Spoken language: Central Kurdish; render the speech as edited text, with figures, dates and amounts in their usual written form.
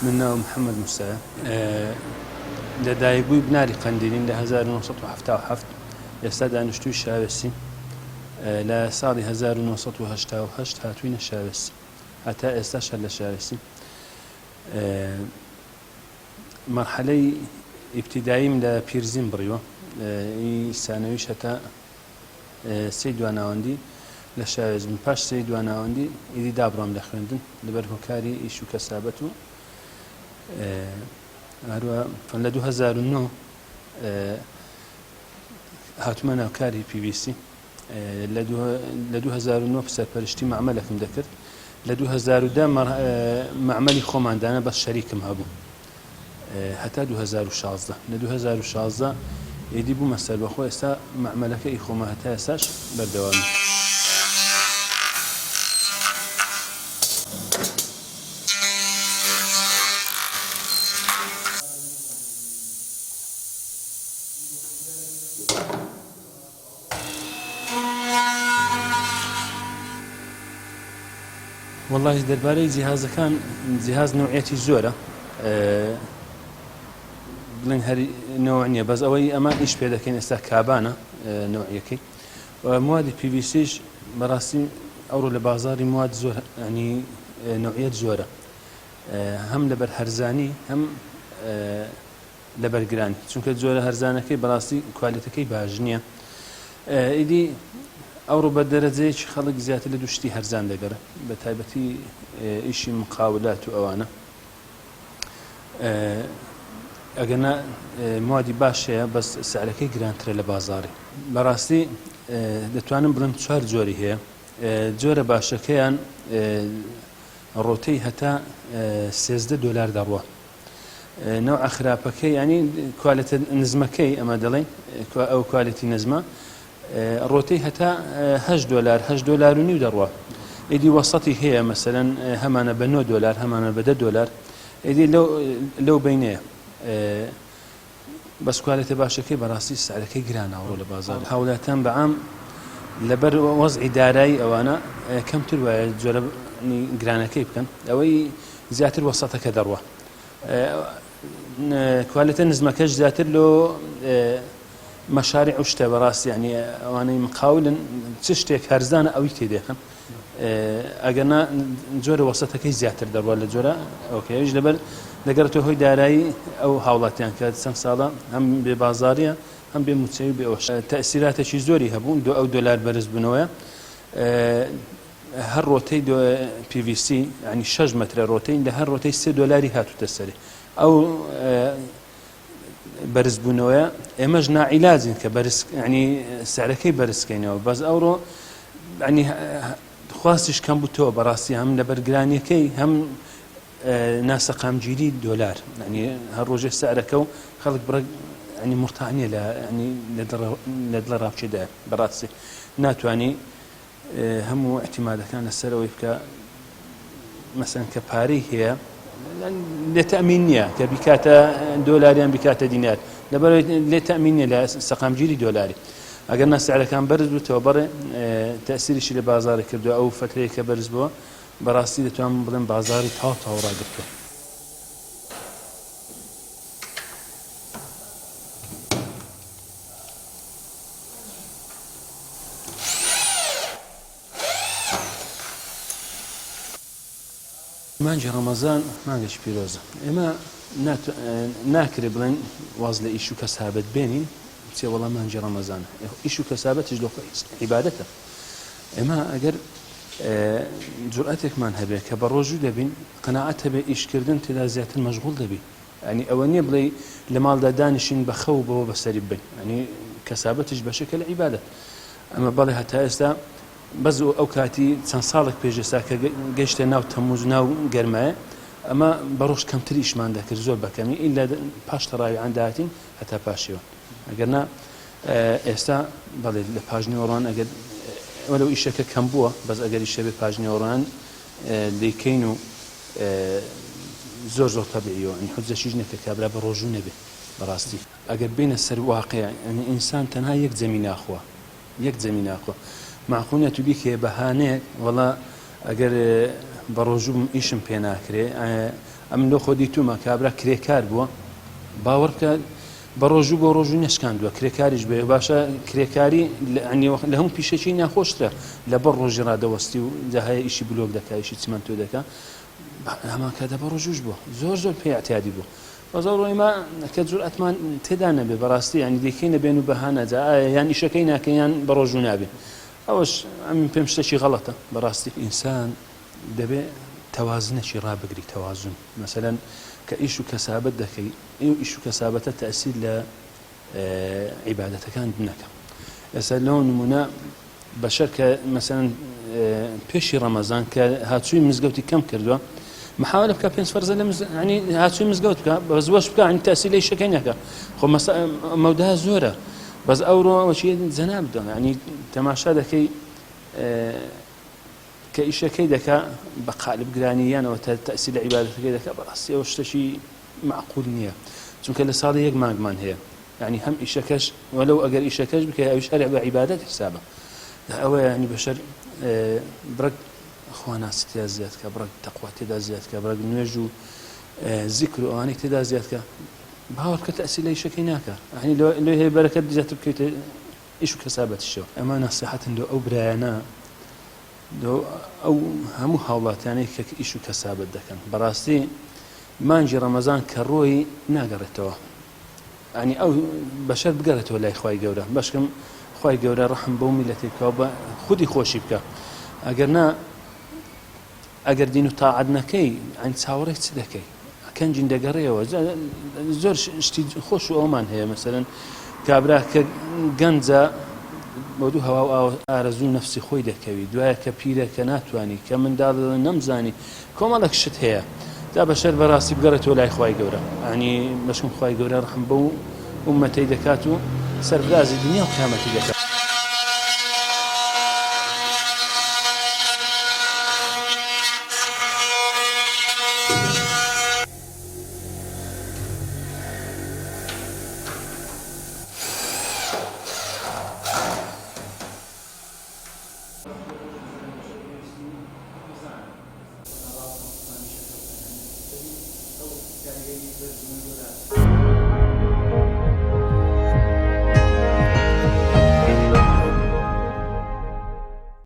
من ناوم محەممەد موسایە لە دایکبووی بناری قەندیلین لە 1970 ئێستا دانیشتووی شاوێسیم لە ساڵی 1970 هاتووینە شاوێسی هەتا ئێستاش هەر لە شاوێسیم. مەرحەلەی ئیبتیداییم لە پیرزین بڕیوە، ئی سانەویش هەتا سێی دواناوەندی لە شاوێس بووم. پاش سێی دواناوەندی ئیدی دابڕام لە خوێندن لەبەر هۆکاری ئیش و کەسابەت و هەروە لە 2009 هاتوومە ناو کاری PVC. لە 2009 سەرپەرشتی مەعمەلێکم دەکرد لە 2010 مەعمەلی خۆمان دانا بەس شەریکم هەبوو هەتا 2016 لە 2016 ئیدی بوومە سەربەخۆ ئێستا مەعمەلەکە ئی خۆمە هەتا ئێستاش بەردەوامی. وەڵاهی دەربارەی جیهازەکان جیهاز نوعیەتی زۆرە بڵێن هەر نەوە نییە بەس ئەوەی ئەمە ئیش پێ دەکەین ئێستا کابانە نوعیەکەی موادی PVC ش بەڕاستی ئەوڕۆ لە بازاری مواد زۆر ینی نوعیەت زۆرە هەم لەبەر هەرزانی هەم لەبەر گرانی چونکە جۆرە هەرزانەکەی بەڕاستی کوالێتەکەی باش نییە ئیدی ئەوڕۆ بە دەرەجەیەکی خەڵک زیاتر لە دوو شتی هەرزان دەگەڕێ بە تایبەتی ئیشی مقاولات و ئەوانە ئەگەنا موادی باش هەیە بەس سعرەکەی گرانترە لە بازاری بەڕاستی دەتوانم بڵێم چوار جۆری هەیە جۆرە باشەکەیان ڕۆتەی هەتا 13 دۆلار دەڕوە نەوعە خراپەکەی یانی کوالێتە نزمەکەی ئەمە دەڵێن ئەو کوالێتی نزمە ڕۆتەی هەتا هه دلار هه دلار و نیو دەڕوە ئیدی وەسەتی هەیە مەسەرەن هەمانە بە 9 دلار هەمانە بە دە دلار ئیدی لەو بینەیە بەس کوالێتە باشەکەی بەڕاستی سعرەکەی گرانە ئەوڕۆ لە بازاڕ هاوڵاتیان بە عام لەبەر وەزعی دارایی ئەوانە کەمتر وایە جۆرە گرانەکەی بکەن ئەوەی زیاتر وەسەتەکە دەڕوە کوالێتە نزمەکەش زیاتر لۆ مەشارع و شتە بەڕاستی یعنی ئەوانەی مقاولن چ شتێک هەرزانە ئەوی تێدەخەن ئەگەرنا جۆرە وەسەتەکەی زیاتر دەڕوا لە جۆرە ئۆکەی ئەویش لەبەر دەگەڕێتەوە هۆی دارایی ئەو هاوڵاتیان کە چەند ساڵە هەم بێ بازاریە هەم بێ موچەی و بێ ئەوش تەئسیراتێکی زۆری هەبوو دو ئەو دۆلار بەرز بوونەوەیە هەر ڕۆتەی PVC ینی 6 مترە ڕۆتەی لە هەر ڕۆتەی سێ دۆلاری هاتوتە سەری ئەو بەرزبوونەوەیە ئێمەش ناعیلاجین کە بەرز ینی سعرەکەی بەرزکەینەوە بەس ئەوڕۆ ینی خواستیش کەم بووتەوە بەڕاستی هەم لە بەرگرانیەکەی هەم ناسەقامگیری دۆلار ینی هەر ڕۆژێ سعرەکە و خەڵک بڕێک ینی مرتانیە لە ینی لە دڵە ڕاوچێدا بەڕاستی ناتوانانی هەموو ئیعتیمادەکان لەسەر ئەوەی بکە مەسەن کە پارەی هەیە لێ تەمین نییە کە بیکاتە دۆلاریان بیکاتە دینار لەبەر لێ تەمین نیە لە سەقامگیری دۆلاری ئەگەر نا سعرەکان بەرز بووتەوە بەڕێ تەسیریشی لە بازاری کردو ئەو فترەیە کە بەرز بووە بەڕاستی دەتوانم بڵێم بازاری تاو تاو ڕاگرتووە. مانگی ڕەمەزان مانگێکی پیرۆزە ئێمە ناکرێ بڵێن واز لە ئیش و کەسابەت بێنین چێ وەڵا مانگی ڕەمەزانە ئیش و کەسابەتیش لە خۆی عیبادەتە ئێمە ئەگەر جورئەتێکمان هەبێ کە بە ڕۆژوو دەبین قەناعەت هەبێ ئیشکردن تێدا زیاتر مەشغوڵ دەبی یانی ئەوە نیە بڵێی لە ماڵدا دانیشین بە خەو بەوە بەسەری ببەین یانی کەسابەتیش بەشێکە لە عیبادەت ئەمە بەڵێ هەتا ئێستا بەس ئەو کاتی چەند ساڵێک پێش ئێستا کە گەشتە ناو تەموز ناو گەرمایە ئەمە بە ڕۆژ کەمتر ئیشمان دەکرد زۆر بەکەمی ئیلا پاش تەڕاویان داهاتین هەتا پاشیوان ئەگەر نا ئێستا بەڵێ لە پاش نیوەڕۆان ئەگەر وەلو ئیشەکە کەم بووە بەس ئەگەر ئیشە بێ پاش نیوەڕۆان دەیکەین و زۆر زۆر تەبیعیە یانی حوجەشیش نیە کە کابرا بە ڕۆژوو نەبێ بەڕاستی. ئەگەر بێینە سەر واقع یانی ئینسان تەنها یەک جەمی ناخوا یەک جەمی ناخوا مەعقول نیە تو بیکەیە بەهانەیەک وەڵا ئەگەر بە ڕۆژوو بم ئیشم پێ ناکرێ. ئەمن لۆ خۆ دیتومە کابرا کرێکار بووە باوەڕ بکە بە ڕۆژوو بۆ ڕۆژووی نەشکاندووە کرێکاریش بێ باشە کرێکاری لە هەموو پیشەکی ناخۆشترە لە بەر ڕۆژی ڕادەوەستی و جا هەیە ئیشی بلۆک دەکا ئیشی چیمەنتۆ دەکا هەمان کاتە بە ڕۆژووش بووە زۆر زۆر پێ اعتیادی بوو بەس ئەوڕۆ ئێمە کە جورئەتمان تێدا نەبێ بەڕاستی یانی دەیکەینە بێن و بەهانە جا ئایا یان ئیشەکەی ناکەین یان بە ڕۆژوو نابین ئەوەش ئەمن پێم شتێکی غەڵەتە بەڕاستی ئینسان دەبێ تەوازنێکی ڕابگری تەوازن مەسەلەن کە ئیش و کەسابەت دەکەی ئەو ئیش و کەسابەتە تەئسیر لە عیبادەتەکانت نەکە ئێستا لەو نمونە بەشەر کە مەسەلەن پێشی ڕەمەزان کە هاتووی مزگەوتی کەم کردووە محاولە بکە پێنج فەرزە لە ینی هاتووی مزگەوت بکە بەس وەش بکە ینی تەئسیر لە ئیشەکەی نەکە خۆ مەودا زۆرە بەس ئەوڕۆ ئەوەشی جەناب دەڵێ ینی تەماشا دەکەی کە ئیشەکەی دەکا بە قالب گرانی یان ئەوە تەئسیر لە عیبادەتەکەی دەکا بەڕاستی ئەوە شتێکی مەعقول نییە چونکە لە ساڵی یەک مانگمان هەیە یعنی هەم ئیشەکەش وەلو ئەگەر ئیشەکەش بکەی ئەویش هەر بە عیبادەت حسابە ئەوە یعنی بەشەر بڕک خواناسی تێدا زیاد کە بڕک تەقوا تێدا زیاد کە بڕک نوێژ و زیکر و ئەوانەی تێدا زیاد کە باوەڕ بکە تەئسیر لە ئیشەکەی ناکا یعنی لۆی هەیە بەرەکەت زیاتر بکەویتە ئیش و کەسابەتیشەوە. ئەمە نەسیحەتن لۆ ئەو برایانە لۆ ئەو هەموو هاوڵاتیانەی کە ئیش و کەسابەت دەکەن بەڕاستی مانگی ڕەمەزان کە ڕۆی ناگەڕێتەوە ئەنی ئەو بەشەر بگەڕێتەوە لای خوای گەورە بەشکم خوای گەورە ڕەحم بەو میلەتی بکە و بە خودی خۆشی بکە ئەگەر نا ئەگەر دین و تاعەت نەکەی ئەن چاوەڕێی چ دەکەی کەنجین دەگەڕێەوە زۆر شتی خۆش و ئەومان هەیە مەسەرەن کابرا کە گەنجە بۆ دوو هەوا و ئارەزوو نەفسی خۆی دەکەوی دوایە کە پیرە کە ناتوانانی کە منداڵ نەمزانی کۆمەڵێک شت هەیە تا بەشەر بەڕاستی بگەڕێتەوە لای خوای گەورە ئەنی بەشم خوای گەورە ڕحم بەو ئومەتەی دەکات و سەرفرازی دنیا و قیامەتی دەکات.